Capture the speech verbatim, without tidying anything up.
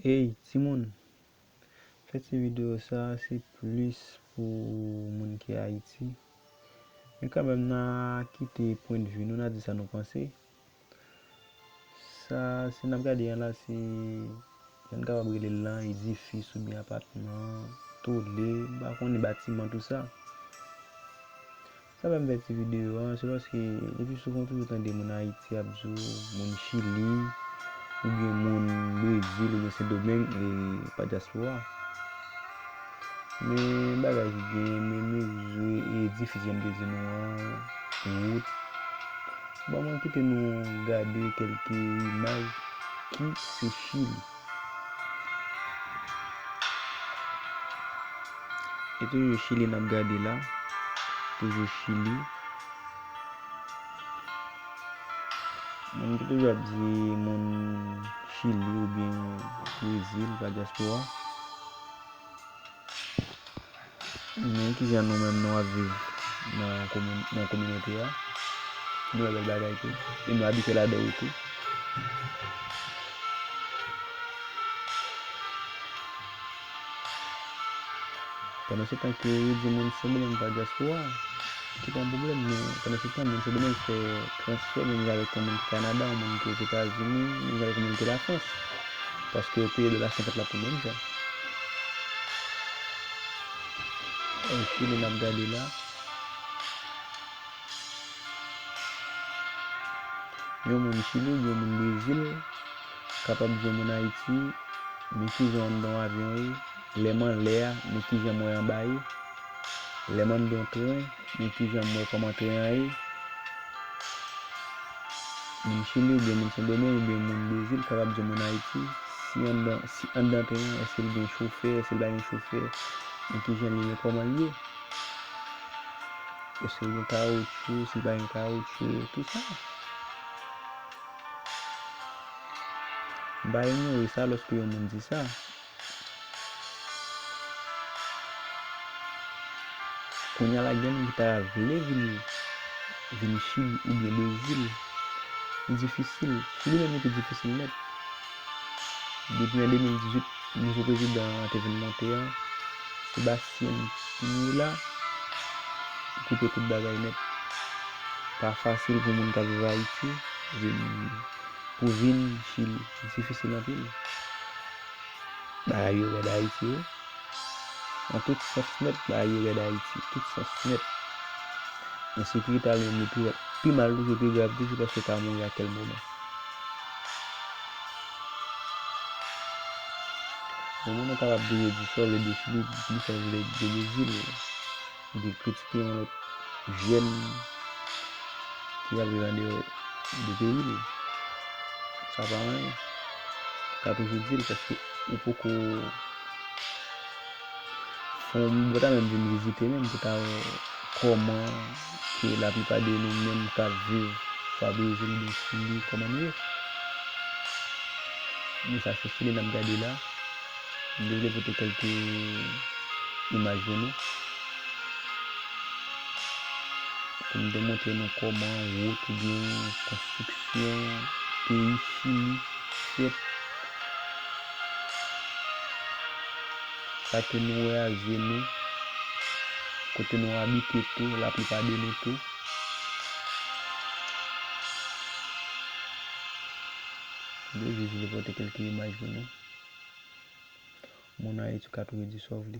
Ey, timoun, fè ti videyo sa, se plis pou moun ki Ayiti. Men kanmenm, n a kite pwennvi nou, n a di sa nou panse. Sa, si n ap gade an la, se, jan n kapab rele l lan, edifis oubyen apatman, tole, m pa konnen, batiman, tou sa. Sa fè m fè ti videyo an, se paske le pi souvan w toujou tande moun Ayiti ap di w, moun Chili, oubyen moun Brezil, oubyen Sendomeng, e pa dyaspora. Men bagay ki gen, men mezi, e edifis, jan m te di nou an, wout. Bon, mwen kite nou gade kèlke imaj ki se Chili. E toujou Chili n ap gade la. Toujou Chili. Moun ki toujou ap di moun Chili oubyen Brezil, pa dyaspora. Men kijan nou menm nou ap viv nan komin-, nan kominote a. Nou wè bèl bagay tou. E nou abitye ladan yo tou. Pandan se tan ke yo di moun Sendomeng pa dyaspora, ki pa yon pwoblèm, men pandan se tan, moun Sendomeng fè transfè menm jan avèk yon moun ki Kanada, yon moun ki Ozetazini, menm jan avèk yon moun ki Lafrans. Paske yo peye dola senkant la tou menm jan. E Chili n ap gade la. Yon moun Chili oubyen yon moun Brezil kapab di yon moun Ayiti, men kijan anndan yon avyon ye, lè m anlè a, men kijan mwen anba ye, lè m anndan yon tren, men kijan mwen kòman tren an ye. Moun Chili oubyen moun Sendomeng oubyen moun Brezil kapab di yon moun Ayiti, si anndan, si anndan tren an, èske l gen chofè, èske l pa gen chofè, men kijan l ye, men kòman l ye. Èske l gen kawoutchou, si l pa gen kawoutchou, tou sa. M pa inyore sa lòske yon moun di sa. Kounye a la, gen moun ki ta vle vin, vin Chili oubyen Brezil. Li difisil. Chili menm li pi difisil nèt. Depi an de mil dizuit, nouvo prezidan an te vin monte an, Sebastien Piñera, li koupe tout bagay nèt. Pa fasil pou moun k ap viv Ayiti vin, pou vin Chili. Difisil anpil. Bagay yo rèd Ayiti wi. Nan tout sans nèt, bagay yo rèd Ayiti. Tout sans nèt. Ensekirite a li menm li pi, pi mal toujou, pi grav toujou, paske w ka mouri a kèl moman. Yon moun kapab vire di sa w vle de Chili, di sa w vle de Brezil, de kritike yon lòt jèn ki ap viv andeyò de peyi l. Sa pa anyen. Ou ka toujou di l, paske ou poko fè yon, ou pa ta menm vin vizite menm pou ta wè kòman ke laplipa de nou menm k ap viv swa Brezil oubyen Chili, kòman nou ye. Men sa se Chili n ap gade la. M te vle pote kèlke imaj pou nou. Pou m te montre nou kòman wout oubyen konstriksyon peyi Chili fèt. Sa ke nou wè a zye nou, kote nou abite tou, laplipa de nou tou. M te jis vle pote kèlke imaj pou nou. Moun Ayiti ka toujou di sa w vle.